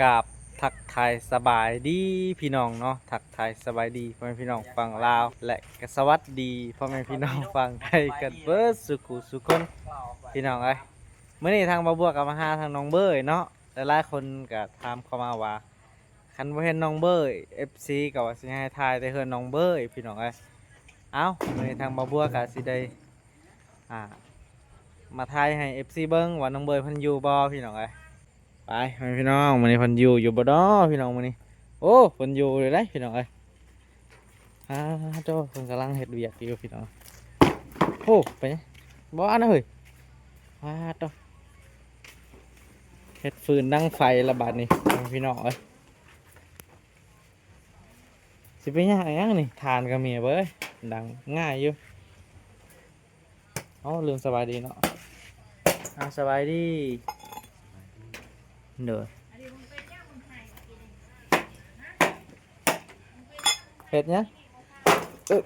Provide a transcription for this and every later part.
ກາບທັກທາຍສະບາຍດີພີ່ນ້ອງເນາະ, ທັກທາຍສະບາຍດີພໍ່ແມ່ພີ່ນ້ອງຝັ່ງລາວ ແລະ ກະສະຫວັດດີພໍ່ແມ່ພີ່ນ້ອງຝັ່ງໄທກັນເບິດສູ່ຜູ້ສູ່ຄົນ ພີ່ນ້ອງເອີຍ. ມື້ນີ້ທາງບ່າວບົວກໍມາຫາທາງນ້ອງເບີຍເນາະ, ຫຼາຍໆຄົນກໍຖາມເຂົ້າມາວ່າ ຄັນບໍ່ເຫັນນ້ອງເບີຍ ເອັຟຊີກໍວ່າຊິໃຫ້ຖ່າຍແຕ່ເຮືອນນ້ອງເບີຍ ພີ່ນ້ອງເອີຍ. ເອົ້າ ມື້ນີ້ທາງບ່າວບົວກໍຊິໄດ້ ອ່າ ມາຖ່າຍໃຫ້ເອັຟຊີເບິ່ງວ່ານ້ອງເບີຍເພິ່ນຢູ່ບໍ່ ພີ່ນ້ອງເອີຍ. ໄປ ພໍ່ແມ່ພີ່ນ້ອງ ມື້ນີ້ເພິ່ນຢູ່ ຢູ່ບໍ່ນໍພີ່ນ້ອງມື້ນີ້? ໂອ້ ເພິ່ນຢູ່ຢູ່ເດ້ພີ່ນ້ອງເອີຍ. ອ່າ ໂທ້ ເພິ່ນກຳລັງເຮັດວຽກຢູ່ພີ່ນ້ອງ. ໂອ້ ໄປ ບໍ່ອັນນະເຮີ້ຍ. ອ່າ ໂທ້ ເຮັດຟືນດັງໄຟລະບາດນີ້ພີ່ນ້ອງເອີຍ. ຊິໄປຍາກຫຍັງນີ້ ຖ່ານກໍມີເວີຍ ດັງງ່າຍຢູ່. ເອົ້າ ລືມສະບາຍດີເນາະ. ອ່າ ສະບາຍດີ. ໂດຍ ເຮັດຫຍັງ? ເອີ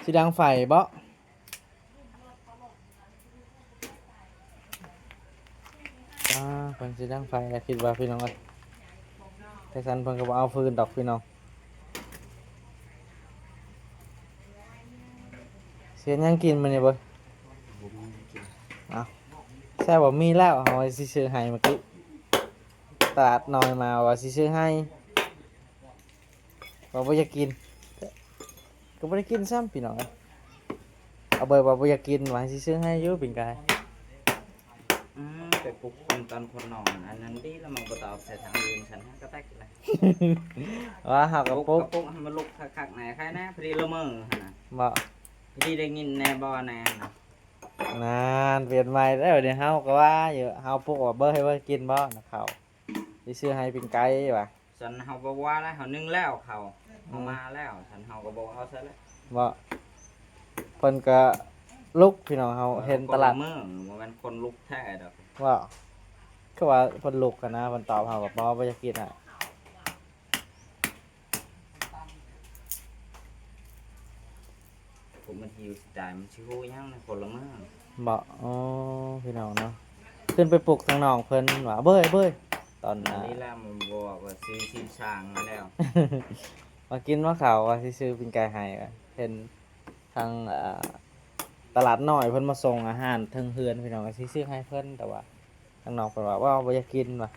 ຊິດັງໄຟບໍ? ອ່າ ເພິ່ນຊິດັງໄຟແລ້ວ ຄິດວ່າພີ່ນ້ອງເອີຍ. ແຕ່ຊັ້ນເພິ່ນກໍບໍ່ເອົາຟືນດອກພີ່ນ້ອງ. ຊິເຮັດຫຍັງກິນມື້ນີ້ເບີຍ? ບໍ່ມີຫຍັງກິນ. ເອົ້າ ແຊບບໍ່? ມີແລ້ວ ເຮົາຊິຊື້ໃຫ້ເມື່ອກີ້ ຕະຫຼາດນ້ອຍມາວ່າຊິຊື້ໃຫ້. ວ່າບໍ່ຢາກກິນ ກໍບໍ່ໄດ້ກິນຊ້ຳພີ່ນ້ອງ. ເອົາເບີຍວ່າບໍ່ຢາກກິນ ວ່າຊິຊື້ໃຫ້ຢູ່ ປີ້ງກາຍ. ອືມ ໄປປຸກຄົນຕອນຄົນນອນ ອັນນັ້ນດີແລ້ວ ມັນບໍ່ຕອບໃສ່ທາງອື່ນ ຊັ້ນຫາກະແຕກແຫຼະ. ວ່າເຮົາກະປຸກ ປຸກໃຫ້ມັນລຸກຄັກໆແນ່ ໃຄແນ່ ພໍດີລະເມີຫັ້ນນະ. ບໍ່ ພໍດີໄດ້ຍິນແນ່ບໍ່ແນ່ຫັ້ນນະ. ນັ້ນ ປ່ຽນໃໝ່ແລ້ວ ດຽວເຮົາກໍວ່າຢູ່ ເຮົາປຸກວ່າເບີຍ ໃຫ້ເບີຍກິນບໍ່ນະ ເຂົ້າ ຊິຊື້ໃຫ້ປີ້ງໄກ່ວ່າ. ຊັ້ນເຮົາບໍ່ວ່າແລ້ວ ເຮົາໜຶ້ງແລ້ວເຂົ້າ ເຮົາມາແລ້ວ ຊັ້ນເຮົາກໍບໍ່ເອົາໃສ່ແລ້ວ. ບໍ່ ເພິ່ນກໍລຸກພີ່ນ້ອງ ເຮົາເຫັນຕະຫຼາດ ເຮົາກໍບໍ່ແມ່ນຄົນລຸກແທ້ດອກ. ບໍ່ ຄືວ່າເພິ່ນລຸກຫັ້ນນະ ເພິ່ນຕອບເຮົາວ່າບໍ່ ບໍ່ຢາກກິນອະ. ຜົມມັນຫິວຊິຕາຍ ມັນຊິຮູ້ຫຍັງນະຄົນລະເມີ. ບໍ່ ອໍ ພີ່ນ້ອງເນາະ ຂຶ້ນໄປປຸກທາງນ້ອງເພິ່ນວ່າ ເບີຍ ເບີຍ ຕອນ ອັນນີ້ລະ ມັນບອກວ່າຊື້ຊີ້ນຊ້າງມາແລ້ວ ມາກິນມາເຂົ້າ ວ່າຊິຊື້ປີ້ງໄກ່ໃຫ້. ເຫັນທາງ ເອີ ຕະຫຼາດນ້ອຍເພິ່ນມາສົ່ງອາຫານເຖິງເຮືອນພີ່ນ້ອງ ກໍຊິຊື້ໃຫ້ເພິ່ນ ແຕ່ວ່າ ທາງນ້ອງເພິ່ນວ່າ ເວົ້າບໍ່ຢາກກິນວ່າ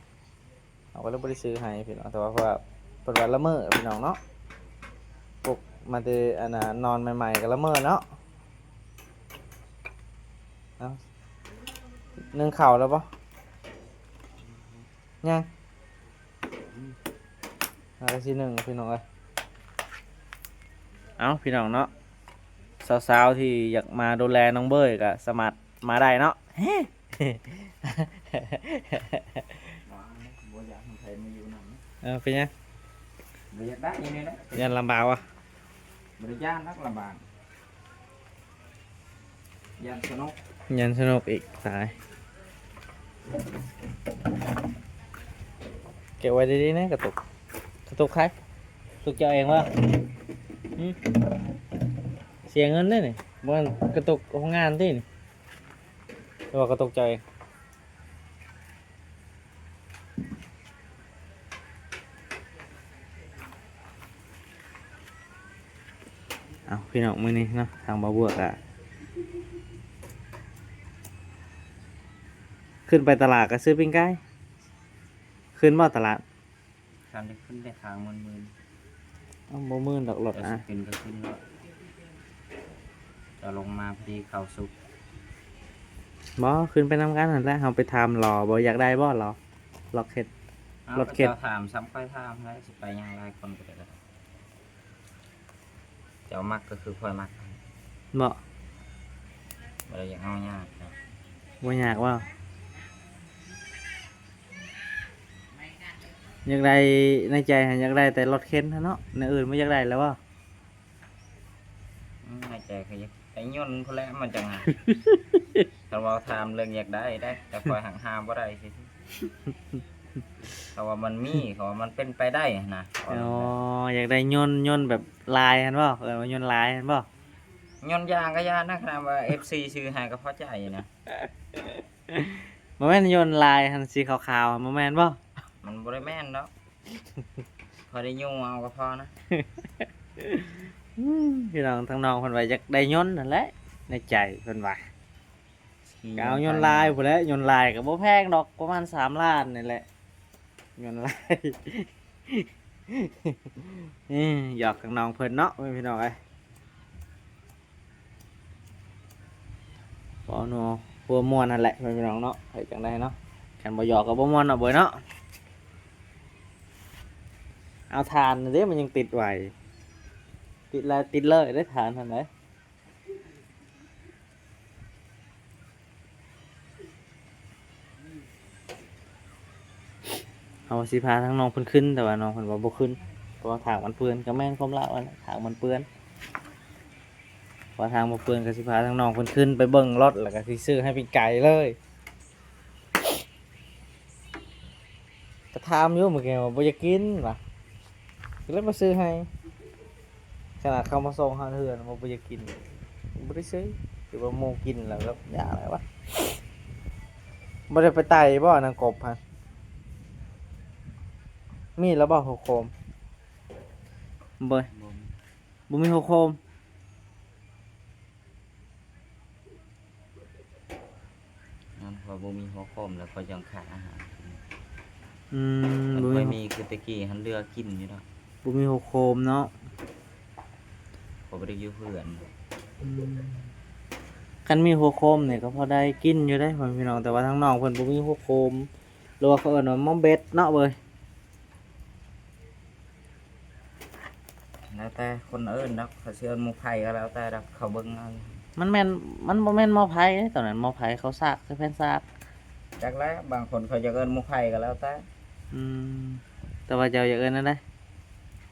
ເຮົາກໍເລີຍບໍ່ໄດ້ຊື້ໃຫ້ພີ່ນ້ອງ. ແຕ່ວ່າເພິ່ນວ່າ ເພິ່ນວ່າລະເມີພີ່ນ້ອງເນາະ ປຸກມາແຕ່ອັນນ່າ ນອນໃໝ່ໆກໍລະເມີເນາະ. ເອົ້າ ໜຶ້ງເຂົ້າແລ້ວບໍ່? ຍັງ ຫາກະຊິໜຶ້ງພີ່ນ້ອງເອີຍ. ເອົ້າ ພີ່ນ້ອງເນາະ ສາວໆທີ່ຢາກມາດູແລນ້ອງເບີຍກໍສາມາດມາໄດ້ເນາະ. ບໍ່ຢາກໃຫ້ໃຜມາຢູ່ນຳ. ເອີ ເປັນຫຍັງ? ບໍ່ຢາກໄດ້ນີ້ແຫຼະ ຢ້ານລຳບາກວະ? ບໍ່ໄດ້ຢ້ານດອກລຳບາກ ຢ້ານສະໜຸກ ຢ້ານສະໜຸກອີກ ຕາຍ. ເກັບໄວ້ດີໆນະ ກະຕຸກ ກະຕຸກໃຜ? ຕຸກເຈົ້າເອງບໍ່? ຫື? ເສຍເງິນເດ້ນີ້ ບໍ່ແມ່ນກະຕຸກໂຮງງານຕິນີ້ ຫຼືວ່າກະຕຸກເຈົ້າເອງ? ເອົາ ພີ່ນ້ອງ ມື້ນີ້ເນາະ ທາງບ່າວບົວກະຂຶ້ນໄປຕະຫຼາດກະຊື້ປີ້ງໄກ່. ຂຶ້ນບໍ່ຕະຫຼາດ? ຄັນໄດ້ຂຶ້ນໄດ້ທາງໝື່ນໆ. ເອົ້າ ບໍ່ໝື່ນດອກລົດ ແຕ່ ອ່ະ ຊິຂຶ້ນກໍຂຶ້ນໂລດ ຈະລົງມາພໍດີເຂົ້າສຸກ. ບໍ່ ຂຶ້ນໄປນຳກັນຫັ້ນແຫຼະ ເຮົາໄປຖາມຫຼໍ່ບໍ່ ຢາກໄດ້ບໍ່ຫຼໍ່ ລັອກເຮັດ ເອົ້າ ລົດເຂັດ. ເຈົ້າຖາມຊ້ຳ ຂ້ອຍຖາມແລ້ວ ຊິໄປຫຍັງຫຼາຍຄົນກໍໄດ້. ເຈົ້າມັກກໍຄືຂ້ອຍມັກ. ບໍ່ ບໍ່ໄດ້ຢາກເອົາຍາກນະ. ບໍ່ຍາກເວົ້າ ຢາກໄດ້ ໃນໃຈຫັ້ນຢາກໄດ້ແຕ່ລົດເຂັນຫັ້ນເນາະ ແນວອື່ນບໍ່ຢາກໄດ້ແລ້ວບໍ່? ອືມ ໃນໃຈກໍຢາກໄດ້ຍົນພຸ້ນແຫຼະ ມັນຈັ່ງຫາ ຄັນເວົ້າຖາມເລື່ອງຢາກໄດ້ເດ້ ແຕ່ຂ້ອຍຫັກຫາບໍ່ໄດ້ຊື່ໆ ເພາະວ່າມັນມີ ເພາະວ່າມັນເປັນໄປໄດ້ຫັ້ນນະ. ອໍ ຢາກໄດ້ຍົນ ຍົນແບບລາຍຫັ້ນບໍ່? ເອີ້ນວ່າຍົນລາຍຫັ້ນບໍ່? ຍົນຢາງກໍຢ່ານະ ຂະໜາດວ່າເອັຟຊີຊື້ໃຫ້ກໍພໍໃຈນະ. ບໍ່ແມ່ນຍົນລາຍຫັ້ນ ສີຂາວໆ ບໍ່ແມ່ນບໍ່? ມັນບໍ່ໄດ້ແມ່ນດອກ ພໍໄດ້ຍູ້ເອົາກໍພໍນະ. ອືມ ພີ່ນ້ອງ ທາງນ້ອງເພິ່ນວ່າຢາກໄດ້ຍົນຫັ້ນແຫຼະ ໃນໃຈເພິ່ນວ່າ ກໍເອົາຍົນລາຍພຸ້ນແຫຼະ. ຍົນລາຍກໍບໍ່ແພງດອກ ປະມານສາມລ້ານນີ້ແຫຼະ ຍົນລາຍ. ເອີ ຫຍອກທາງນ້ອງເພິ່ນເນາະ ພີ່ນ້ອງເອີຍ. ເວົ້ານົວຫົວມ່ວນຫັ້ນແຫຼະ ພີ່ນ້ອງເນາະ ເຮັດຈັ່ງໃດເນາະ ຄັນບໍ່ຫຍອກກໍບໍ່ມ່ວນເນາະ ເບີຍເນາະ. ເອົາຖ່ານເດ້ ມັນຍັງຕິດໄວ້ ຕິດແລ້ວຕິດເລີຍເດ້ ຖ່ານຫັ້ນເດ້. ເຮົາຊິພາທາງນ້ອງເພິ່ນຂຶ້ນ ແຕ່ວ່ານ້ອງເພິ່ນວ່າບໍ່ຂຶ້ນ ເພາະວ່າທາງມັນເປື້ອນ. ກໍແມ່ນຄວາມລາວຫັ້ນແຫຼະ ທາງມັນເປື້ອນ. ເພາະວ່າທາງບໍ່ເປື້ອນ ກໍຊິພາທາງນ້ອງເພິ່ນຂຶ້ນໄປເບິ່ງລົດ ແລ້ວກໍຊິຊື້ໃຫ້ປີກໄກ່ເລີຍ. ກໍຖາມຢູ່ມື້ກີ້ວ່າບໍ່ຢາກກິນວ່າ ກໍເລີຍບໍ່ຊື້ໃຫ້. ຂະໜາດເຂົາມາສົ່ງຮອດເຮືອນວ່າບໍ່ຢາກກິນ ບໍ່ໄດ້ຊື້. ຄືວ່າໝູ່ກິນແລ້ວກໍຢ່າແລ້ວວະ. ບໍ່ໄດ້ໄປໄຕ່ບໍ່ ນາງກົບຫັ້ນ? ມີແລ້ວບໍ່ຫົວໂຄມ? ບໍ່ ບໍ່ມີ ບໍ່ມີຫົວໂຄມ. ຍ້ອນຂ້ອຍບໍ່ມີຫົວໂຄມ ແລ້ວຂ້ອຍຈັ່ງຂາດອາຫານ. ອືມ ຄັນຂ້ອຍມີຄືແຕ່ກີ້ຫັ້ນ ເຫຼືອກິນຢູ່ດອກ. ບໍ່ມີຫົວໂຄມເນາະ. ຂ້ອຍບໍ່ໄດ້ຢູ່ເຮືອນ. ອືມ ຄັນມີຫົວໂຄມນີ້ກໍພໍໄດ້ກິນຢູ່ເດ້ ພໍ່ແມ່ພີ່ນ້ອງ. ແຕ່ວ່າທາງນ້ອງເພິ່ນບໍ່ມີຫົວໂຄມ ຫຼືວ່າເຂົາເອີ້ນວ່າໝໍເບັດເນາະເວີຍ. ແລ້ວແຕ່ຄົນເອີ້ນດອກ ເຂົາຊິເອີ້ນໝໍໄຜ່ກໍແລ້ວແຕ່ດອກ ເຂົາເບິ່ງເອົາ. ມັນແມ່ນ ມັນບໍ່ແມ່ນໝໍໄຜ່ເດ້ ຕອນນັ້ນໝໍໄຜ່ເຂົາສາກໃສ່ແຜ່ນສາກ. ຈັກແຫຼະ ບາງຄົນເຂົາຢາກເອີ້ນໝໍໄຜ່ກໍແລ້ວແຕ່. ອືມ ແຕ່ວ່າເຈົ້າຢາກເອີ້ນແນວໃດ?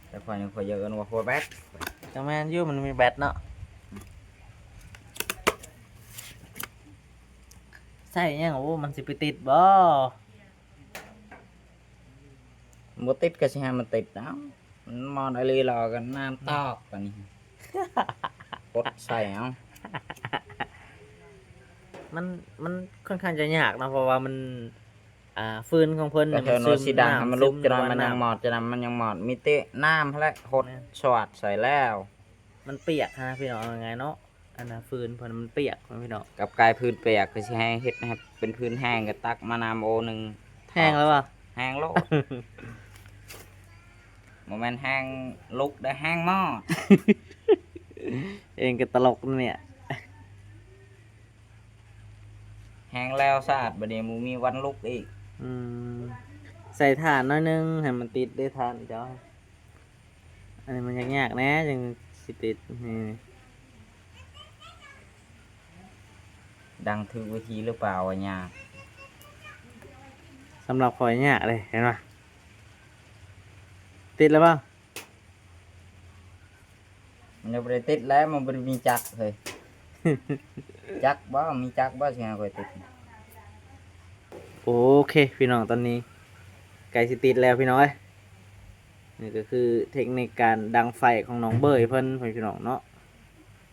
ແຕ່ຂ້ອຍ ຂ້ອຍຢາກເອີ້ນວ່າຫົວແບັດ. ກໍແມ່ນຢູ່ ມັນມີແບັດເນາະ. ໃສ່ຫຍັງ? ໂອ້ ມັນຊິໄປຕິດບໍ່? ບໍ່ຕິດກໍຊິໃຫ້ມັນຕິດເອົາ. ມັນມອດອີ່ຫຼີ ລໍກັນນ້ຳຕອກບາດນີ້ ກົດໃສ່ເອົາ. ມັນ ມັນຄ່ອນຂ້າງຈະຍາກເນາະ ເພາະວ່າມັນ ອ່າ ຟືນຂອງເພິ່ນ ກໍແທ້ເນາະ ມັນຊຶມ ຊິດັງໃຫ້ມັນລຸກ ນ້ຳຊຶມ ຈະນຳມັນຍັງມອດ ຈະນຳມັນຍັງມອດ ມີແຕ່ນ້ຳຫັ້ນແຫຼະຫົດ ແມ່ນ ສວາດໃສ່ແລ້ວ. ມັນປຽກຫັ້ນນະ ພີ່ນ້ອງ ເວົ້າງ່າຍເນາະ. ອັນນ່າ ຟືນເພິ່ນມັນປຽກ ພີ່ນ້ອງ. ກັບກາຍຟືນປຽກ ກໍຊິໃຫ້ເຮັດໃຫ້ເປັນຟືນແຫ້ງ ກໍຕັກມານ້ຳໂອໜຶ່ງ. ແຫ້ງແລ້ວບໍ່? ແຫ້ງໂລດ. ບໍ່ແມ່ນແຫ້ງລຸກໄດ້ ແຫ້ງມອດ. ເອງກໍຕະຫຼົກນະເນຍ. ແຫ້ງແລ້ວສະອາດ ບາດນີ້ບໍ່ມີວັນລຸກອີກ. ອືມ ໃສ່ຖ່ານໜ້ອຍໜຶ່ງ ໃຫ້ມັນຕິດເດ້ ຖ່ານເຈົ້າ. ອັນນີ້ມັນຍາກໆແດ່ ຈັ່ງຊິຕິດ. ນີ້ ດັງຖືກວິທີຫຼືເປົ່າວ່າຍາກ? ສຳລັບຂ້ອຍຍາກເດ້ ເຫັນບໍ່? ຕິດແລ້ວບໍ່? ມັນຍັງບໍ່ໄດ້ຕິດແຫຼະ ມັນບໍ່ໄດ້ມີຈັກເຮີ້ຍ. ຈັກບໍ່? ມີຈັກບໍ່ຊິໃຫ້ຂ້ອຍຕິດ? ໂອເຄ ພີ່ນ້ອງ ຕອນນີ້ໃກ້ຊິຕິດແລ້ວ ພີ່ນ້ອງເອີຍ. ນີ້ກໍຄືເທັກນິກການດັງໄຟຂອງນ້ອງເບີຍເພິ່ນ ພໍ່ແມ່ພີ່ນ້ອງເນາະ.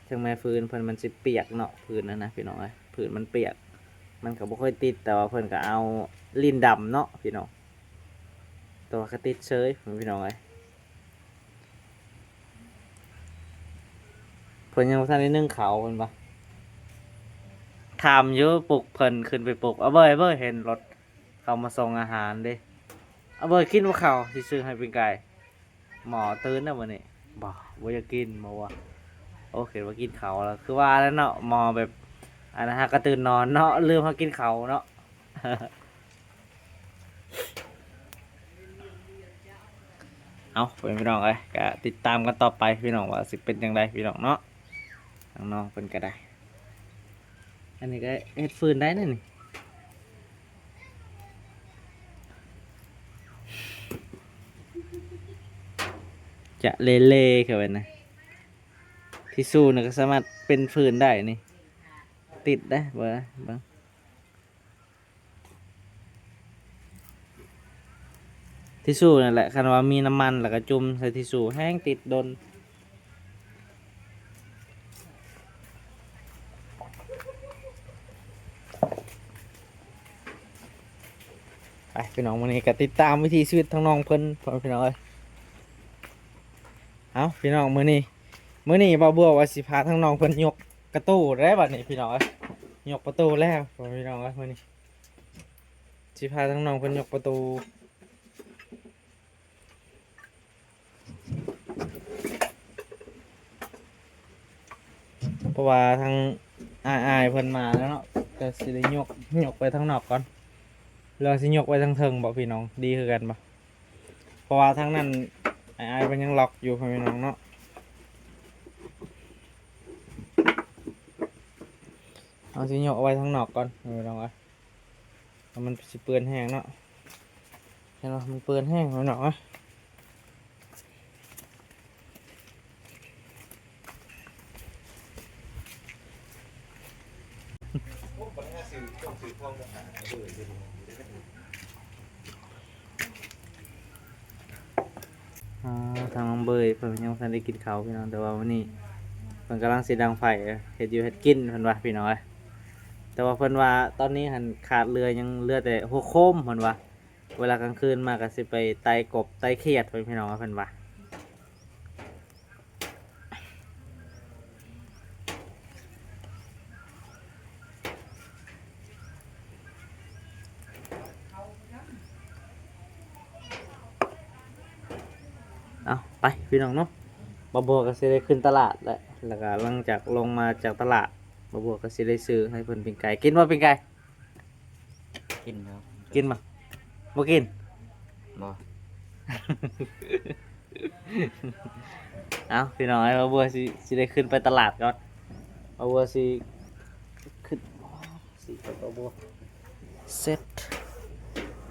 ເຖິງແມ່ຟືນເພິ່ນມັນຊິປຽກເນາະ ຟືນນັ້ນນະ ພີ່ນ້ອງເອີຍ ຟືນມັນປຽກ ມັນກໍບໍ່ຄ່ອຍຕິດ ແຕ່ວ່າເພິ່ນກໍເອົາລີ້ນດຳເນາະ ພີ່ນ້ອງ ແຕ່ວ່າກໍຕິດເຊີຍ ພີ່ນ້ອງເອີຍ. ເພິ່ນຍັງບໍ່ທັນໄດ້ໜຶ້ງເຂົ້າ ເພິ່ນວ່າ ຖາມຢູ່ ປຸກເພິ່ນຂຶ້ນໄປປຸກ ອາເບີຍ ເບີຍ ເຫັນລົດເຂົາມາສົ່ງອາຫານເດ້ ອາເບີຍ ກິນບໍ່ເຂົ້າ ຊິຊື້ໃຫ້ປີ້ງໄກ່. ໝໍຕື່ນແລ້ວມື້ນີ້ ບໍ່ ບໍ່ຢາກກິນ ໝໍວ່າ. ໂອ ຄິດວ່າກິນເຂົ້າແລ້ວ ຄືວ່າແລ້ວເນາະ ໝໍແບບ ອັນນັ້ນ ຫາກະຕື່ນນອນເນາະ ລືມຫາກິນເຂົ້າເນາະ. ເອົາ ພໍ່ແມ່ພີ່ນ້ອງເອີຍ ກະຕິດຕາມກັນຕໍ່ໄປ ພີ່ນ້ອງ ວ່າຊິເປັນຈັ່ງໃດ ພີ່ນ້ອງເນາະ. ທາງນ້ອງເພິ່ນກໍໄດ້ ອັນນີ້ກໍເຮັດຟືນໄດ້ນະນີ້ ຈະເລໆ ເຂົ້າໄປນະ. ທິຊູ່ນີ້ກໍສາມາດເປັນຟືນໄດ້ນີ້ ຕິດໄດ້ ເບິ່ງ ເບິ່ງ. ທິຊູ່ນັ້ນແຫຼະ ຄັນວ່າມີນ້ຳມັນແລ້ວກໍຈຸ່ມໃສ່ທິຊູ່ ແຮງຕິດດົນ. ພີ່ນ້ອງ ມື້ນີ້ກໍຕິດຕາມວິຖີຊີວິດທາງນ້ອງເພິ່ນ ພໍ່ແມ່ພີ່ນ້ອງເອີຍ. ເອົ້າ ພີ່ນ້ອງ ມື້ນີ້ ມື້ນີ້ບ່າວບົວວ່າຊິພາທາງນ້ອງເພິ່ນຍົກກະໂຕໄດ໋ບັດນີ້ ພີ່ນ້ອງເອີຍ. ຍົກປະຕູແລ້ວ ພໍ່ແມ່ພີ່ນ້ອງເອີຍ. ມື້ນີ້ຊິພາທາງນ້ອງເພິ່ນຍົກປະຕູ ເພາະວ່າທາງອ້າຍໆເພິ່ນມາແລ້ວເນາະ ກໍຊິໄດ້ຍົກ ຍົກໄປທາງນອກກ່ອນ ຫຼືວ່າຊິຍົກໄປທາງເທິງບໍພີ່ນ້ອງ ດີຄືກັນບໍ? ເພາະວ່າທາງນັ້ນອ້າຍໆເພິ່ນຍັງລັອກຢູ່ ພໍ່ແມ່ພີ່ນ້ອງເນາະ. ເຮົາຊິຍົກເອົາໄວ້ທາງນອກກ່ອນ ພີ່ນ້ອງເອີຍ. ມັນຊິເປື້ອນແຮງເນາະ ເຫັນບໍ່? ມັນເປື້ອນແຮງ ພີ່ນ້ອງເອີຍ. ອ່າ ທາງນ້ອງເບີຍເພິ່ນຍັງບໍ່ທັນໄດ້ກິນເຂົ້າພີ່ນ້ອງ ແຕ່ວ່າມື້ນີ້ເພິ່ນກຳລັງຊິດັງໄຟ ເຮັດຢູ່ເຮັດກິນເພິ່ນວ່າ ພີ່ນ້ອງເອີຍ. ແຕ່ວ່າເພິ່ນວ່າຕອນນີ້ຫັ້ນຂາດເຫຼືອ ຍັງເຫຼືອແຕ່ຫົວໂຄມເພິ່ນວ່າ ເວລາກາງຄືນມາກໍຊິໄປໄຕ່ກົບໄຕ່ຂຽດ ເພິ່ນ ພີ່ນ້ອງເອີຍ ເພິ່ນວ່າ. ເອົາ ໄປພີ່ນ້ອງເນາະ ບ່າວບົວກໍຊິໄດ້ຂຶ້ນຕະຫຼາດແຫຼະ ແລ້ວກໍຫຼັງຈາກລົງມາຈາກຕະຫຼາດ ບ່າວບົວກໍຊິໄດ້ຊື້ໃຫ້ເພິ່ນປີ້ງໄກ່ ກິນບໍ່ປີ້ງໄກ່? ກິນແລ້ວ ກິນບໍ່? ບໍ່ກິນ ບໍ່ ເອົ້າ ພີ່ນ້ອງເອີຍ ບ່າວບົວຊິ ຊິໄດ້ຂຶ້ນໄປຕະຫຼາດກ່ອນ ບ່າວບົວຊິຂຶ້ນ ຊິໄປ ບ່າວບົວ ເຊັດ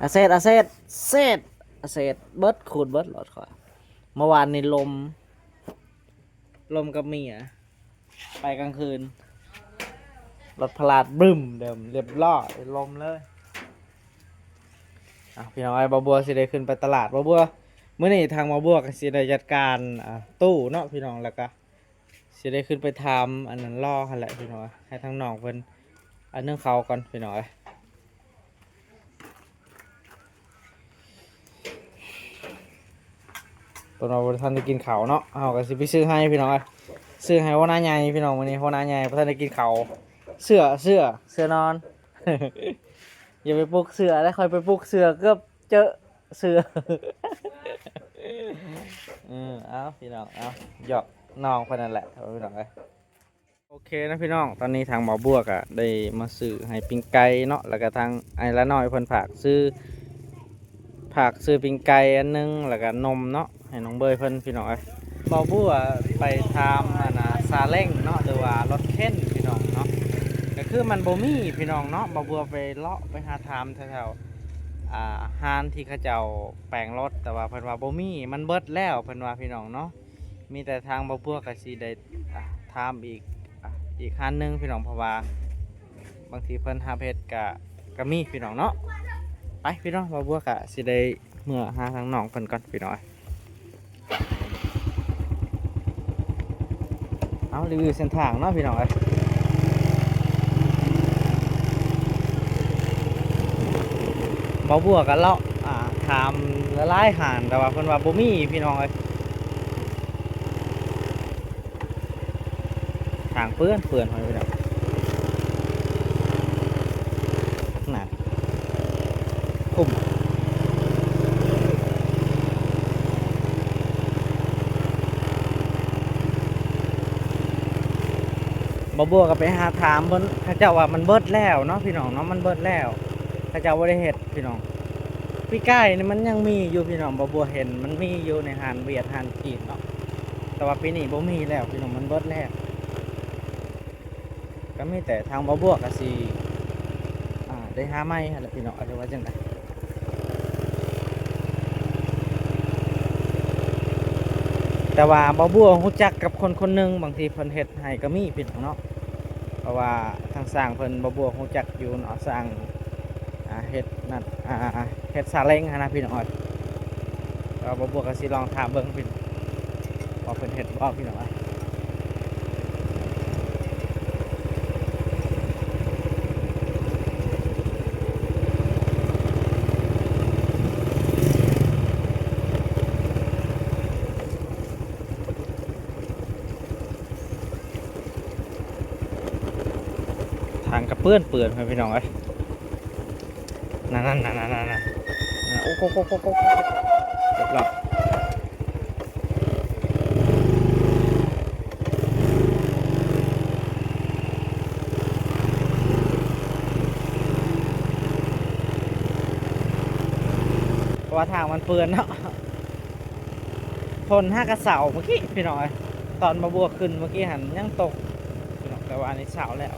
ອາເຊັດ ອາເຊັດ ເຊັດ ອາເຊັດ ເບິດ ຂູດເບິດລົດຂ້ອຍ. ເມື່ອວານນີ້ລົມ ລົມກັບເມຍ ໄປກາງຄືນ ລົດພະລາດບຶ້ມເດີມ ລຽບລ້ອຍ ລົມເລີຍ. ອ່ະ ພີ່ນ້ອງເອີຍ ບ່າວບົວຊິໄດ້ຂຶ້ນໄປຕະຫຼາດ ບ່າວບົວ ມື້ນີ້ທາງບ່າວບົວກໍຊິໄດ້ຈັດການ ອ່າ ຕູ້ເນາະ ພີ່ນ້ອງ ແລ້ວກໍຊິໄດ້ຂຶ້ນໄປຖາມອັນນັ້ນລໍຫັ້ນແຫຼະ ພີ່ນ້ອງເອີຍ ໃຫ້ທາງນ້ອງເພິ່ນ ອັນໜຶ່ງເຂົ້າກ່ອນ ພີ່ນ້ອງເອີຍ. ເພິ່ນວ່າບໍ່ທັນໄດ້ກິນເຂົ້າເນາະ ເຮົາກໍຊິໄປຊື້ໃຫ້ພີ່ນ້ອງເອີຍ ຊື້ໃຫ້ຫົວໜ້າໃຫຍ່ພີ່ນ້ອງ ມື້ນີ້ຫົວໜ້າໃຫຍ່ບໍ່ທັນໄດ້ກິນເຂົ້າ ເສື້ອ ເສື້ອ ເສື້ອນອນ ຢ່າໄປປຸກເສື້ອເດ້ ຂ້ອຍໄປປຸກເສື້ອເກືອບເຈີເສື້ອ ເອີ ເອົາ ພີ່ນ້ອງ ເອົາ ຢອກນ້ອງເພິ່ນນັ້ນແຫຼະ ພີ່ນ້ອງເອີຍ. ໂອເຄເນາະພີ່ນ້ອງ ຕອນນີ້ທາງບ່າວບົວກະໄດ້ມາຊື້ໃຫ້ປີ້ງໄກ່ເນາະ ແລ້ວກະທາງອ້າຍລານ້ອຍເພິ່ນຝາກຊື້ ຝາກຊື້ປີ້ງໄກ່ອັນໜຶ່ງ ແລ້ວກະນົມເນາະ ໃຫ້ນ້ອງເບີຍເພິ່ນພີ່ນ້ອງເອີຍ. ບ່າວບົວໄປຖາມອັນນ່າຊາເລັງເນາະ ຫຼືວ່າລົດເຂັນພີ່ນ້ອງເນາະ ກະຄືມັນບໍ່ມີພີ່ນ້ອງເນາະ. ບ່າວບົວໄປເລາະໄປຫາຖາມແຖວໆ ອ່າ ຮ້ານທີ່ເຂົາເຈົ້າແປງລົດ ແຕ່ວ່າເພິ່ນວ່າບໍ່ມີ ມັນເບິດແລ້ວເພິ່ນວ່າພີ່ນ້ອງເນາະ. ມີແຕ່ທາງບ່າວບົວກໍຊິໄດ້ ອ່າ ຖາມອີກ ອ່າ ອີກຮ້ານໜຶ່ງພີ່ນ້ອງ ເພາະວ່າບາງທີເພິ່ນຮັບເຮັດກະ ກະມີພີ່ນ້ອງເນາະ. ໄປພີ່ນ້ອງ ບ່າວບົວກະຊິໄດ້ເມືອຫາທາງນ້ອງເພິ່ນກ່ອນພີ່ນ້ອງ. ເອົາ ຣີວິວເສັ້ນທາງເນາະພີ່ນ້ອງເອີຍ. ບ່າວບົວກໍເລາະ ອ່າ ຖາມຫຼາຍໆຮ້ານ ແຕ່ວ່າເພິ່ນວ່າບໍ່ມີພີ່ນ້ອງເອີຍ. ທາງເປື້ອນໆ ພໍ່ແມ່ພີ່ນ້ອງ ໜັກຄຸ້ມ. ບ່າວບົວກໍໄປຫາຖາມເພິ່ນ ເຂົາເຈົ້າວ່າມັນເບິດແລ້ວເນາະພີ່ນ້ອງເນາະ ມັນເບິດແລ້ວ ເຂົາເຈົ້າບໍ່ໄດ້ເຮັດພີ່ນ້ອງ. ປີກາຍນີ້ມັນຍັງມີຢູ່ພີ່ນ້ອງ ບ່າວບົວເຫັນມັນມີຢູ່ໃນຮ້ານຫວຽດຮ້ານຈີນເນາະ ແຕ່ວ່າປີນີ້ບໍ່ມີແລ້ວພີ່ນ້ອງ ມັນເບິດແລ້ວ. ກໍມີແຕ່ທາງບ່າວບົວກໍຊິ ອ່າ ໄດ້ຫາໃໝ່ຫັ້ນແຫຼະພີ່ນ້ອງ ຫຼືວ່າຈັ່ງໃດ. ແຕ່ວ່າບ່າວບົວຮູ້ຈັກກັບຄົນຄົນໜຶ່ງ ບາງທີເພິ່ນເຮັດໃຫ້ກໍມີພີ່ນ້ອງເນາະ ເພາະວ່າທາງຊ່າງເພິ່ນ ບ່າວບົວຮູ້ຈັກຢູ່ເນາະ ຊ່າງ ອ່າ ເຮັດນັ້ນ ອ່າ ເຮັດຊາເລັງຫັ້ນນະພີ່ນ້ອງເອີຍ. ກໍບ່າວບົວກໍຊິລອງຖາມເບິ່ງພີ່ ວ່າເພິ່ນເຮັດບໍ່ພີ່ນ້ອງເອີຍ. ເ ທາງກະເປື້ອນໆ ພີ່ນ້ອງເອີຍ ນັ້ນໆໆໆໆ ໂອ້ໂຫ ໂອ້ໂຫ ໂອ້ໂຫ ໂອ້ໂຫ ເກືອບແລ້ວ ເພາະວ່າທາງມັນເປື້ອນເນາະ. ຝົນຫາກະເຊົາມື້ກີ້ພີ່ນ້ອງເອີຍ ຕອນບ່າວບົວຂຶ້ນມື້ກີ້ຫັ້ນຍັງຕົກພີ່ນ້ອງ ແຕ່ວ່າອັນນີ້ເຊົາແລ້ວ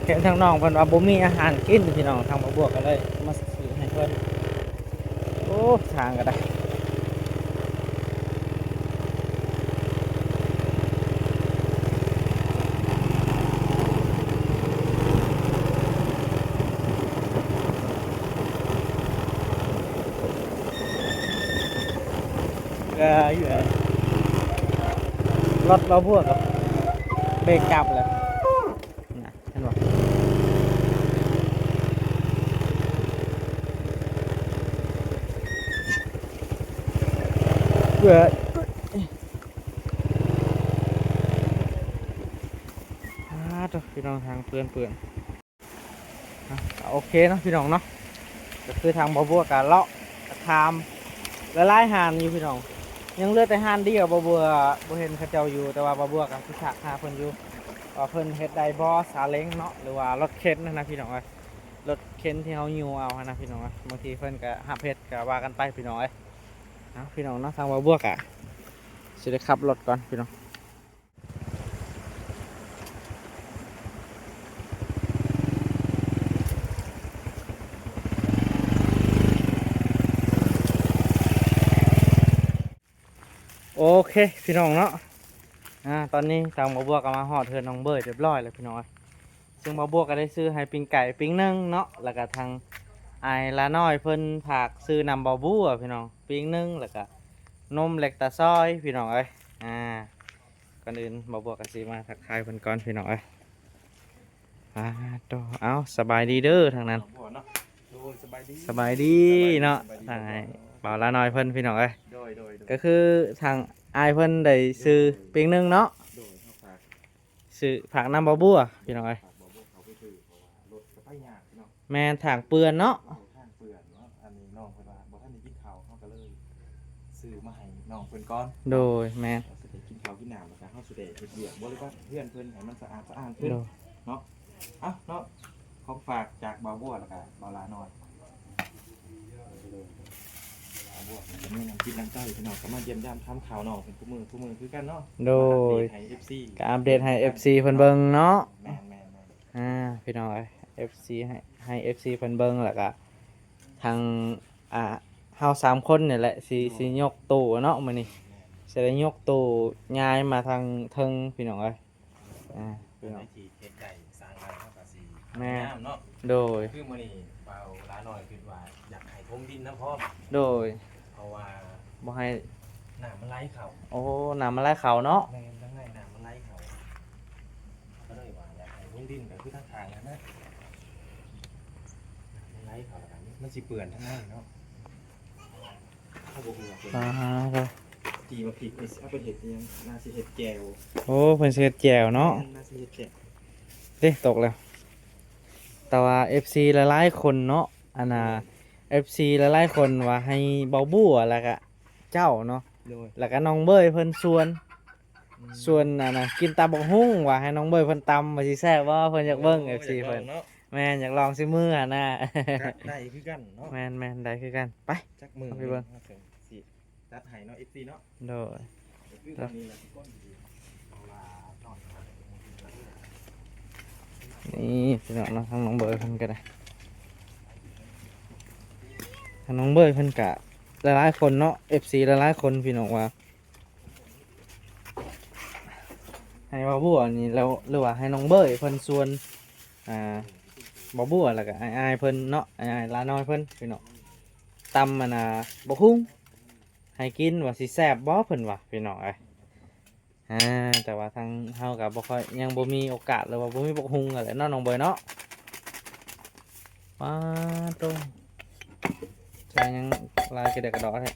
ເຫັນທາງນ້ອງເພິ່ນວ່າບໍ່ມີອາຫານກິນພີ່ນ້ອງ ທາງບ່າວບົວກະເລີຍມາຊື້ໃຫ້ເພິ່ນ. ໂອ້ ທາງກະໄດ້ ເອີ ຢູ່ ລົດບ່າວບົວກະເບຣກຈັບແລ້ວ. ນະ ເຫັນບໍ່? ເອີ ອາ ໂທ້ ພີ່ນ້ອງ ທາງເປື້ອນໆ ອາ ໂອເຄເນາະພີ່ນ້ອງເນາະ ກະຄືທາງບ່າວບົວກະເລາະ ກະຖາມຫຼາຍໆຮ້ານຢູ່ພີ່ນ້ອງ ຍັງເຫຼືອແຕ່ຮ້ານດຽວ ບ່າວບົວບໍ່ເຫັນເຂົາເຈົ້າຢູ່ ແຕ່ວ່າບ່າວບົວກະຊິທັກຫາເພິ່ນຢູ່ ວ່າເພິ່ນເຮັດໄດ້ບໍ່ ຊາເລັງເນາະ ຫຼືວ່າລົດເຂັນຫັ້ນນະພີ່ນ້ອງເອີຍ ລົດເຂັນທີ່ເຮົາຍູ້ເອົາຫັ້ນນະພີ່ນ້ອງເອີຍ ບາງທີເພິ່ນກະຮັບເຮັດກະວ່າກັນໄປພີ່ນ້ອງເອີຍ. ເອົາ ພີ່ນ້ອງເນາະ ທາງບ່າວບົວກະຊິໄດ້ຂັບລົດກ່ອນພີ່ນ້ອງ. ໂອເຄພີ່ນ້ອງເນາະ ອາ ຕອນນີ້ທາງບ່າວບົວກະມາຮອດເຮືອນນ້ອງເບີຍຮຽບຮ້ອຍແລ້ວພີ່ນ້ອງເອີຍ ຊຶ່ງບ່າວບົວກະໄດ້ຊື້ໃຫ້ປີ້ງໄກ່ປີ້ງໜຶ່ງເນາະ ແລ້ວກະທາງອ້າຍຫຼ້ານ້ອຍເພິ່ນຝາກຊື້ນຳບ່າວບົວພີ່ນ້ອງ ປີ້ງໜຶ່ງ ແລ້ວກະນົມແລກຕາຊອຍພີ່ນ້ອງເອີຍ ອາ ກ່ອນອື່ນບ່າວບົວກະຊິມາທັກທາຍເພິ່ນກ່ອນພີ່ນ້ອງເອີຍ. ອາ ໂຕ ເອົາ ສະບາຍດີເດີທາງນັ້ນ ໂດຍ ສະບາຍດີ ສະບາຍດີເນາະ ສະບາຍດີ ທາງອ້າຍບ່າວຫຼ້ານ້ອຍເພິ່ນພີ່ນ້ອງເອີຍ ໂດຍ ໂດຍ ໂດຍ ກະຄືທາງອ້າຍເພິ່ນໄດ້ຊື້ປີ້ງໜຶ່ງເນາະ ໂດຍ ເຮົາຝາກ ຊື້ ຝາກນຳບ່າວບົວພີ່ນ້ອງເອີຍ ຝາກບ່າວບົວເຂົາໄປຊື້ ເພາະວ່າລົດກະໄປຍາກພີ່ນ້ອງ ແມ່ນ ທາງເປື້ອນເນາະ ເອີ ທາງເປື້ອນເນາະ ອັນນີ້ນ້ອງເພິ່ນວ່າບໍ່ທັນໄດ້ກິນເຂົ້າ ເຮົາກະເລີຍຊື້ມາໃຫ້ນ້ອງເພິ່ນກ່ອນ ໂດຍ ແມ່ນ ເຮົາຊິໄດ້ກິນເຂົ້າກິນນ້ຳ ແລ້ວກະເຮົາຊິໄດ້ເຮັດວຽກບໍລິການເຮືອນເພິ່ນໃຫ້ມັນສະອາດສະອ້ານຂຶ້ນ ໂດຍ ເນາະ ເອົາເນາະ ຂອງຝາກຈາກບ່າວບົວ ແລ້ວກະບ່າວຫຼ້ານ້ອຍ ບ່າວບົວກະມີນ້ຳຈິດນ້ຳໃຈພີ່ນ້ອງ ກະມາຢ້ຽມຢາມຖາມຂ່າວນ້ອງເພິ່ນຄູ່ມື້ຄູ່ມື້ຄືກັນເນາະ ໂດຍ ມາອັບເດດໃຫ້ເອັຟຊີ ກະອັບເດດໃຫ້ເອັຟຊີເພິ່ນເບິ່ງເນາະ ແມ່ນໆ ອາ ພີ່ນ້ອງເອີຍ ເອັຟຊີ ໃຫ້ ໃຫ້ເອັຟຊີເພິ່ນເບິ່ງ ແລ້ວກະທາງ ອາ ເຮົາສາມຄົນນີ້ແຫຼະ ຊິ ຊິຍົກຕູ້ເນາະມື້ນີ້ ຊິໄດ້ຍົກຕູ້ຍ້າຍມາທາງເທິງພີ່ນ້ອງເອີຍ ອາ ອັນໃດທີ່ເຮັດໄດ້ສ້າງໄດ້ເຮົາກະຊິ ແມ່ນ ພະຍາຍາມເນາະ ໂດຍ ຄືມື້ນີ້ບ່າວຫຼ້ານ້ອຍຄິດວ່າຢາກໃຫ້ຖົມດິນນຳພ້ອມ ໂດຍ ເພາະວ່າບໍ່ໃຫ້ ນ້ຳມັນໄຫຼເຂົ້າ ໂອ້ ນ້ຳມັນໄຫຼເຂົ້າເນາະ ແມ່ນ ທາງໃນນ້ຳມັນໄຫຼເຂົ້າ ກະເລີຍວ່າຢາກໃຫ້ຖົມດິນ ກະຄືທາງຂ້າງຫັ້ນນະ ນ້ຳມັນໄຫຼເຂົ້າ ແລ້ວກະມັນຊິເປື້ອນທາງໃນເນາະ ເຮົາບໍ່ຮູ້ວ່າເພິ່ນ ອາ ຈີ່ໝາກພິກນີ້ຊິເອົາໄປເຮັດອີ່ຫຍັງ ໜ້າຊິເຮັດແຈ່ວ ໂອ້ ເພິ່ນຊິເຮັດແຈ່ວເນາະ ແມ່ນ ໜ້າຊິເຮັດແຈ່ວ ເດ້ ຕົກແລ້ວ ແຕ່ວ່າເອັຟຊີຫຼາຍໆຄົນເນາະ ອັນນ່າ ເອັຟຊີຫຼາຍໆຄົນວ່າໃຫ້ບ່າວບົວ ແລ້ວກະເຈົ້າເນາະ ໂດຍ ແລ້ວກະນ້ອງເບີຍເພິ່ນຊວນ ອືມ ຊວນ ອັນນ່າ ກິນຕຳບັກຫຸ່ງ ວ່າໃຫ້ນ້ອງເບີຍເພິ່ນຕຳວ່າຊິແຊບບໍ່ ເພິ່ນຢາກເບິ່ງ ໂອ້ ເອັຟຊີເພິ່ນ ຢາກລອງເນາະ ແມ່ນ ຢາກລອງຊິມືຫັ້ນນະ ກະໄດ້ຄືກັນເນາະ ແມ່ນໆ ໄດ້ຄືກັນ ໄປ ຈັກມື້ ເຮົາໄປເບິ່ງ ເຮົາຊິຈັດໃຫ້ເນາະ ເອັຟຊີເນາະ ໂດຍ ນີ້ພີ່ນ້ອງເນາະ ທາງນ້ອງເບີຍເພິ່ນກະໄດ້ ທາງນ້ອງເບີຍເພິ່ນກະຫຼາຍໆຄົນເນາະ ເອັຟຊີຫຼາຍໆຄົນພີ່ນ້ອງວ່າ ໃຫ້ບ່າວບົວນີ້ແລ້ວ ຫຼືວ່າໃຫ້ນ້ອງເບີຍເພິ່ນຊວນ ອ່າ ບ່າວບົວ ແລ້ວກະອ້າຍໆເພິ່ນເນາະ ອ້າຍໆຫຼ້ານ້ອຍເພິ່ນພີ່ນ້ອງ ຕຳ ອັນນ່າ ບັກຫຸ່ງ ໃຫ້ກິນວ່າຊິແຊບບໍ່ ເພິ່ນວ່າພີ່ນ້ອງເອີຍ ອາ ແຕ່ວ່າທາງເຮົາກະບໍ່ຄ່ອຍ ຍັງບໍ່ມີໂອກາດ ຫຼືວ່າບໍ່ມີບັກຫຸ່ງຫັ້ນແຫຼະເນາະ ນ້ອງເບີຍເນາະ ປາໂຕ ໃສ່ຫຍັງຫຼາຍກະເດະກະດໍແທ້ ອ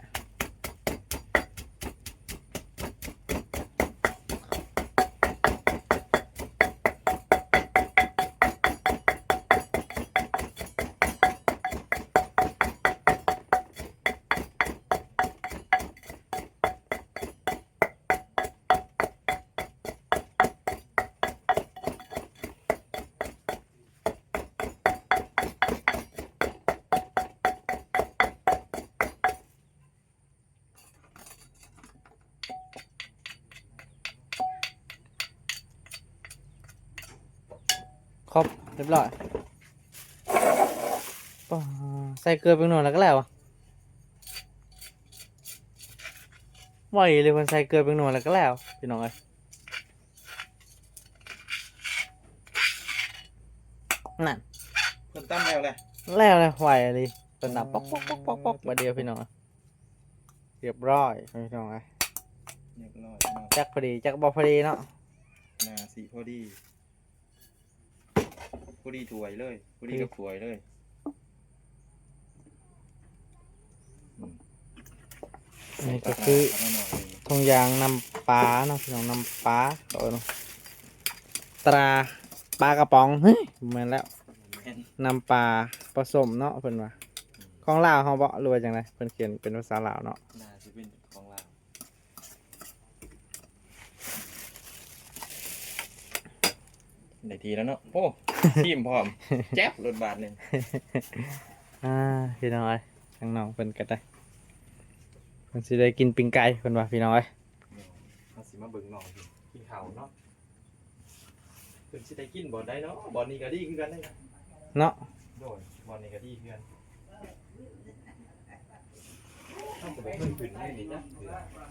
ຄົບ ຮຽບຮ້ອຍ. ປ້າ ໃສ່ເກືອແປ້ງນົວແລ້ວກໍແລ້ວ ໄວເລີຍ. ເພິ່ນໃສ່ເກືອແປ້ງນົວແລ້ວກໍແລ້ວ ພີ່ນ້ອງເອີຍ. ນັ້ນ ເພິ່ນຕຳແລ້ວແຫຼະ ແລ້ວແຫຼະ ໄວອີ່ຫຼີ. ເພິ່ນຕຳປອກໆໆໆ ບາດດຽວ ພີ່ນ້ອງ. ຮຽບຮ້ອຍ ພີ່ນ້ອງເອີຍ ຮຽບຮ້ອຍເນາະ. ຈັກພໍດີ ຈັກບໍ່ພໍດີເນາະ. ໜ້າຊິພໍດີ ພໍດີຖ້ວຍເລີຍ ພໍດີກັບຖ້ວຍເລີຍ. ອືມ ອັນນີ້ກໍຄືຖົງຢາງນ້ຳປາເນາະ ພີ່ນ້ອງ. ນ້ຳປາ ເຂົາເອີ້ນວ່າຕາປາກະປ໋ອງ ເຮີ້ຍ ບໍ່ແມ່ນແລ້ວ ແມ່ນ ນ້ຳປາປະສົມເນາະ ເພິ່ນວ່າ. ອືມ ຂອງລາວເຮົາບໍ ຫຼືວ່າຈັ່ງໃດ? ເພິ່ນຂຽນເປັນພາສາລາວເນາະ. ໜ້າຊິເປັນຂອງລາວ. ໄດ້ທີ່ແລ້ວເນາະ. ໂອ້ ຊີມພ້ອມ ແຈັບໂລດບາດນີ້. ອ່າ ພີ່ນ້ອງເອີຍ ທາງນ້ອງເພິ່ນກໍໄດ້ ເພິ່ນຊິໄດ້ກິນປີ້ງໄກ່ ເພິ່ນວ່າ ພີ່ນ້ອງເອີຍ. ເຮົາຊິມາເບິ່ງນ້ອງກິນເຂົ້າເນາະ. ເພິ່ນຊິໄດ້ກິນບ່ອນໃດເນາະ? ບ່ອນນີ້ກໍດີຄືກັນເດ້ເນາະ. ໂດຍ ບ່ອນນີ້ກໍດີຄືກັນ.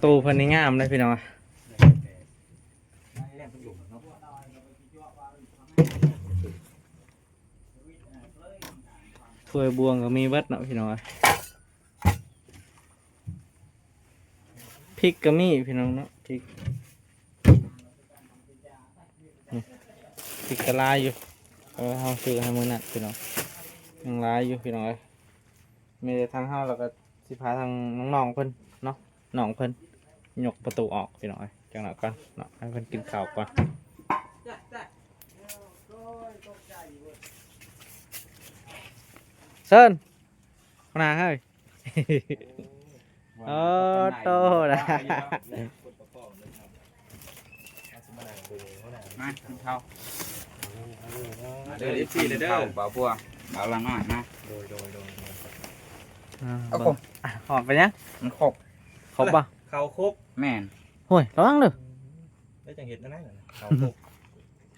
ໂຕເພິ່ນນີ້ງາມເດ້ ພີ່ນ້ອງ. ຖ້ວຍບ່ວງກໍມີເບິດເນາະ ພີ່ນ້ອງ. ພິກກໍມີ ພີ່ນ້ອງເນາະ ພິກ ນີ້ ພິກກໍຫຼາຍຢູ່. ເອີ ເຮົາຊື້ໃຫ້ມື້ນັ້ນ ພີ່ນ້ອງ ຍັງຫຼາຍຢູ່ ພີ່ນ້ອງເອີຍ. ມີແຕ່ທາງເຮົາ ແລ້ວກໍຊິພາທາງນ້ອງໆເພິ່ນເນາະ ນ້ອງເພິ່ນຍົກປະຕູອອກ ພີ່ນ້ອງເອີຍ. ຈັກໜ້ອຍກ່ອນເນາະ ໃຫ້ເພິ່ນກິນເຂົ້າກ່ອນ. ເຊີນ ຫົວໜ້າເອີຍ. ໂອ້ ໂຕນະ ມາກິນເຂົ້າ ມາເດີ ເອັຟຊີ ເດີ ເອົາບົວ ເອົາລະໜ້ອຍມາ. ໂດຍ ໂດຍ ໂດຍ ໂດຍ. ອ່າ ເອົາ ເບິ່ງ ອ່ະ ຫອມໄປຍັງ ມັນຄົບ ຄົບບໍ່? ເຂົ້າຄົບ ແມ່ນ. ໂອ້ຍ ລະວັງເດີ ແລ້ວຈັ່ງເຮັດແນວນັ້ນ ເຂົ້າຄົບ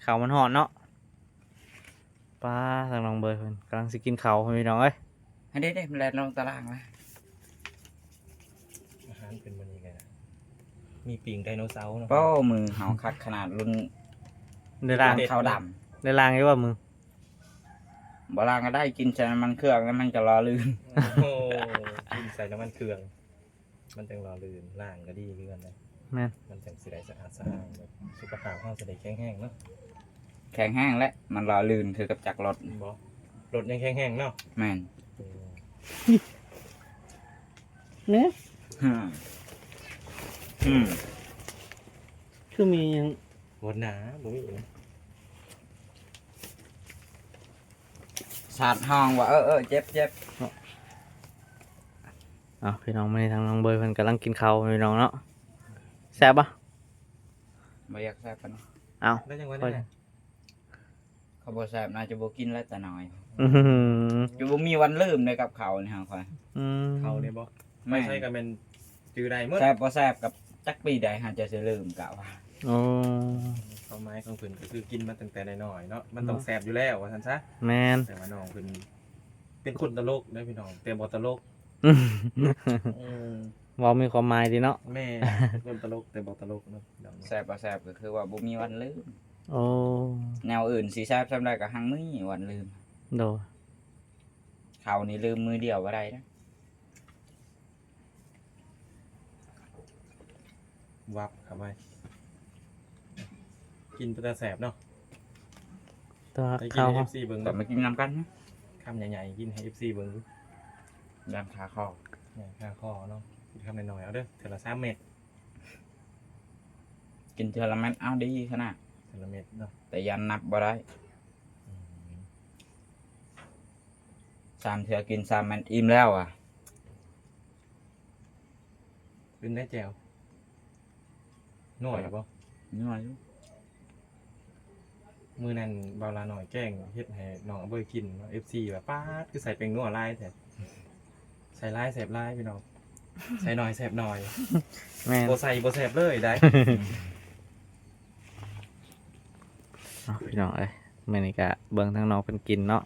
ເຂົ້າມັນຮ້ອນເນາະ. ປ້າ ທາງນ້ອງເບີຍເພິ່ນກຳລັງຊິກິນເຂົ້າ ພີ່ນ້ອງເອີຍ. ອັນນີ້ເດ້ ມັນແລ່ນລົງຕາລ່າງລະ. ອາຫານເພິ່ນມື້ນີ້ກໍມີປີ້ງໄດໂນເສົາເນາະ. ໂອ້ ມື້ເຮົາຄັກຂະໜາດ ລຸ້ນໄດ້ລ້າງເຂົ້າດຳ ໄດ້ລ້າງຢູ່ບໍ່ມື? ບໍ່ລ້າງກໍໄດ້ ກິນໃສ່ນ້ຳມັນເຄື່ອງແລ້ວມັນຈະຫຼໍ່ລື່ນ. ໂອ້ ກິນໃສ່ນ້ຳມັນເຄື່ອງ ມັນຈັ່ງຫຼໍ່ລື່ນ ລ້າງກໍດີຄືກັນເດ້. ແມ່ນ ມັນຈັ່ງຊິໄດ້ສະອາດສະອ້ານ ແບບສຸຂະພາບເຮົາຊິໄດ້ແຂງແຮງເນາະ. ແຂງແຮງແຫຼະ ມັນຫຼໍ່ລື່ນຄືກັບຈັກລົດ. ບໍ່ ລົດຍັງແຂງແຮງເນາະ. ແມ່ນ. ເອີ ເນາະ. ອືມ ອືມ ຄືມີຫຍັງ ບໍ່ໜາ ບໍ່ມີຫຍັງ. ສາດຫ້ອງວ່າ ເອີ ເອີ ເຈັບ ເຈັບ. ເອົາ ພີ່ນ້ອງ ມື້ນີ້ທາງນ້ອງເບີຍເພິ່ນກຳລັງກິນເຂົ້າ ພີ່ນ້ອງເນາະ. ແຊບບໍ່? ບໍ່ຢາກແຊບປານໃດ. ເອົາ ໄດ້ຈັງຫວະນີ້ແຫຼະ. ເຂົາບໍ່ແຊບ ໜ້າຈະບໍ່ກິນແລ້ວແຕ່ນ້ອຍ. ອື ຈະບໍ່ມີວັນລືມເດ້ກັບເຂົານີ້ ຫາຂ້ອຍ. ອືມ ເຂົານີ້ບໍ່? ແມ່ນ ໄປໃສກໍແມ່ນຈື່ໄດ້ໝົດ. ແຊບບໍ່ແຊບກັບ ຈັກປີໃດຫາຈະຊິລືມກະວ່າ. ໂອ້ ຄວາມໝາຍຂອງເພິ່ນກໍຄືກິນມາຕັ້ງແຕ່ນ້ອຍໆເນາະ ມັນຕ້ອງ ເນາະ ແຊບຢູ່ແລ້ວວ່າຊັ້ນຊະ. ແມ່ນ. ແຕ່ວ່ານ້ອງເພິ່ນເປັນຄົນຕະຫຼົກເດ້ພີ່ນ້ອງ ແຕ່ບໍ່ຕະຫຼົກ. ອືມ ເວົ້າມີຄວາມໝາຍດີເນາະ. ແມ່ນ ຄົນຕະຫຼົກແຕ່ບໍ່ຕະຫຼົກເນາະ. ແຊບບໍ່ແຊບກໍຄືວ່າບໍ່ມີວັນລືມ. ໂອ້ ແນວອື່ນຊິແຊບສ່ຳໃດກໍຮັ່ງມີວັນລືມ. ໂດຍ. ເຂົ້ານີ້ລືມມື້ດຽວບໍ່ໄດ້ນະ. ວັບເຂົ້າໄປ ກິນເປັນຕາແຊບເນາະ. ແຕ່ວ່າ ໄປກິນໃຫ້ ເອັຟຊີ ເບິ່ງ ແຕ່ມາກິນນຳກັນນະ ຄຳໃຫຍ່ໆ ກິນໃຫ້ ເອັຟຊີ ເບິ່ງ ຢ້ານຄາຄໍ ຢ້ານຄາຄໍເນາະ. ກິນຄຳນ້ອຍໆ ເອົາເດີ ເທື່ອລະສາມເມັດ ກິນເທື່ອລະເມັດ ເອົາດີຂະໜາດ ເທື່ອລະເມັດເນາະ ແຕ່ຢ້ານນັບບໍ່ໄດ້. ອືມ ສາມເທື່ອກິນສາມແມ່ນອີ່ມແລ້ວອະ. ເປັນໄດແຈ່ວ? ນົວຢູ່ບໍ່? ນົວຢູ່. ມື້ນັ້ນບ່າວຫຼ້ານ້ອຍແກ້ງເຮັດໃຫ້ນ້ອງອາເບີຍກິນເນາະ ເອັຟຊີ ວ່າ ປາດ ຄືໃສ່ແປ້ງນົວຫຼາຍແທ້ ໃສ່ຫຼາຍແຊບຫຼາຍ ພີ່ນ້ອງ ໃສ່ໜ້ອຍແຊບໜ້ອຍ. ແມ່ນ. ບໍ່ໃສ່ບໍ່ແຊບເລີຍໄດ໋. ເອົາ ພີ່ນ້ອງເອີຍ. ມື້ນີ້ກະເບິ່ງທາງນ້ອງເພິ່ນກິນເນາະ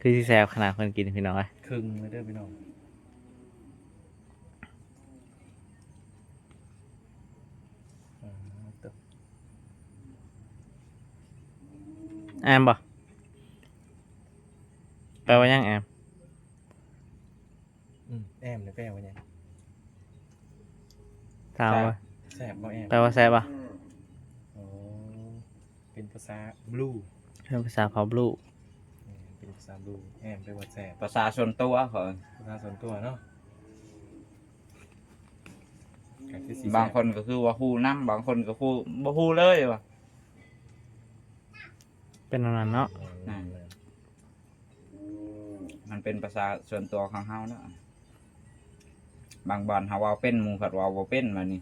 ຄືຊິແຊບຂະໜາດເພິ່ນກິນພີ່ນ້ອງເອີຍ. ເຄິ່ງເລີຍເດີພີ່ນ້ອງ. ອາ ໂຕ ແອມບໍ່? ແປວ່າຫຍັງແອມ? ອືມ ແອມນີ້ແປວ່າຫຍັງ? ຖາມວ່າ ແຊບ ແຊບບໍ່ແອມ? ແປວ່າແຊບບໍ່? ໂອ້ ເປັນພາສາບລູ. ເປັນພາສາເຜົ່າບລູ. ແມ່ນ ເປັນພາສາບລູ. ແອມແປວ່າແຊບ. ພາສາສ່ວນຕົວເຂົາ ພາສາສ່ວນຕົວເນາະ. ກໍຄືຊິແຊບ. ບາງຄົນກໍຄືວ່າຮູ້ນຳ ບາງຄົນກໍຄືບໍ່ຮູ້ເລີຍວ່າ ເປັນແນວນັ້ນເນາະ. ແມ່ນ ແມ່ນ. ມັນເປັນພາສາສ່ວນຕົວຂອງເຮົາເນາະ. ບາງບ່ອນເຮົາເວົ້າເປັນ ໝູ່ພັດເວົ້າບໍ່ເປັນ ບາດນີ້.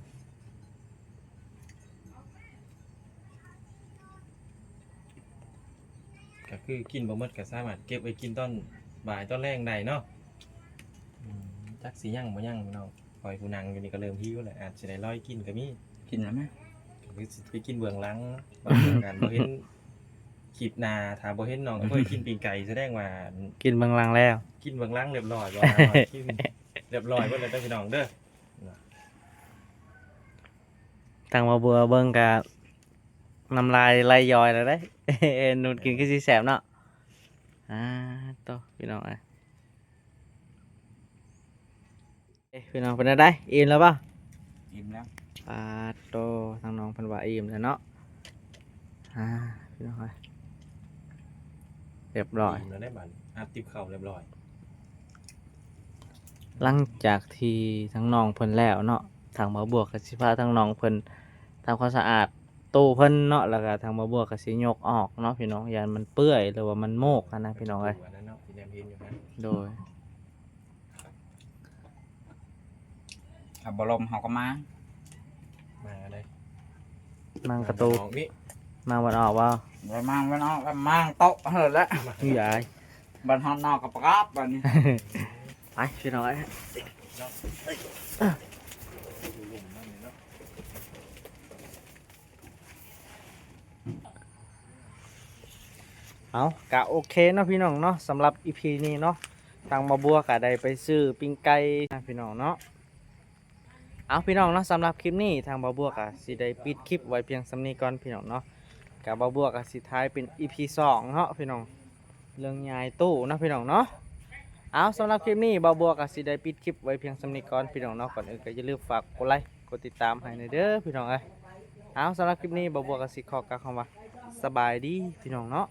ກໍຄືກິນບໍ່ໝົດກໍສາມາດເກັບໄວ້ກິນຕອນບ່າຍຕອນແລງໄດ້ເນາະ. ອືມ ຈັກຊິຍັງບໍ່ຍັງພີ່ນ້ອງ. ຂ້ອຍຜູ້ນັ່ງຢູ່ນີ້ກໍເລີ່ມຫິວແລ້ວ ອາດຊິໄດ້ລອຍກິນກໍມີ. ກິນແລ້ວແມະ. ກໍຄືຊິໄປກິນເບື້ອງຫຼັງ ບາງເທື່ອກໍບໍ່ເຫັນຄລິບໜ້າ ຖ້າບໍ່ເຫັນນ້ອງອຳເພີຍກິນປີ້ງໄກ່ ສະແດງວ່າກິນເບື້ອງຫຼັງແລ້ວ ກິນເບື້ອງຫຼັງຮຽບຮ້ອຍ ບໍ່ວ່າກິນຮຽບຮ້ອຍເບິດແລ້ວເດີພີ່ນ້ອງເດີ. ທາງບ່າວບົວເບິ່ງກະນ້ຳລາຍໄຫຼຍ້ອຍແລ້ວເດ້. ເຫັນນຸດກິນຄືຊິແຊບເນາະ. ອາ ໂຕ ພີ່ນ້ອງເອີຍ. ເອີ ພີ່ນ້ອງເປັນແນວໃດ? ອີ່ມແລ້ວບໍ່? ອີ່ມແລ້ວ. ປາດໂຕ ທາງນ້ອງເພິ່ນວ່າອີ່ມແລ້ວເນາະ. ອາ ພີ່ນ້ອງເອີຍ ຮຽບຮ້ອຍ ອີ່ມແລ້ວເດ້ບາດນີ້ ຫາບຕິບເຂົ້າຮຽບຮ້ອຍ. ຫຼັງຈາກທີ່ທາງນ້ອງເພິ່ນແລ້ວເນາະ ທາງບ່າວບົວກໍຊິພາທາງນ້ອງເພິ່ນທຳຄວາມສະອາດໂຕເພິ່ນເນາະ ແລ້ວກໍທາງບ່າວບົວກໍຊິຍົກອອກເນາະພີ່ນ້ອງ ຢ້ານມັນເປື່ອຍ ຫຼືວ່າມັນໂມກຫັ້ນນະພີ່ນ້ອງເອີຍ. ໂດຍ. ຖ້າບໍ່ລົມເຮົາກໍມາ ມາໄດ້ ມາປະຕູ ມາວັນອອກນີ້ ມາວັນອອກບໍ່? ບໍ່ມາວັນອອກ ມາໂຕະຫັ້ນແຫຼະ. ຍາຍ ບັດຮອດນອກກໍປະກອບບັດນີ້. ໄປພີ່ນ້ອງເອີຍ. ເອົາ ກະໂອເຄເນາະພີ່ນ້ອງເນາະ ສຳລັບອີພີນີ້ເນາະ ທາງບ່າວບົວກະໄດ້ໄປຊື້ປີ້ງໄກ່ນະພີ່ນ້ອງເນາະ. ເອົາ ພີ່ນ້ອງເນາະ ສຳລັບຄລິບນີ້ ທາງບ່າວບົວກະຊິໄດ້ປິດຄລິບໄວ້ພຽງສ່ຳນີ້ກ່ອນພີ່ນ້ອງເນາະ. ກະບ່າວບົວກະຊິຖ່າຍເປັນອີພີສອງເນາະພີ່ນ້ອງ ເລື່ອງຍ້າຍຕູ້ເນາະພີ່ນ້ອງເນາະ. ເອົາ ສຳລັບຄລິບນີ້ ບ່າວບົວກະຊິໄດ້ປິດຄລິບໄວ້ພຽງສ່ຳນີ້ກ່ອນພີ່ນ້ອງເນາະ. ກ່ອນອື່ນກໍຢ່າລືມຝາກກົດໄລ ກົດຕິດຕາມໃຫ້ແດ່ເດີພີ່ນ້ອງເອີຍ. ເອົາ ສຳລັບຄລິບນີ້ ບ່າວບົວກໍຊິຂໍກ່າວຄຳວ່າ ສະບາຍດີພີ່ນ້ອງເນາະ.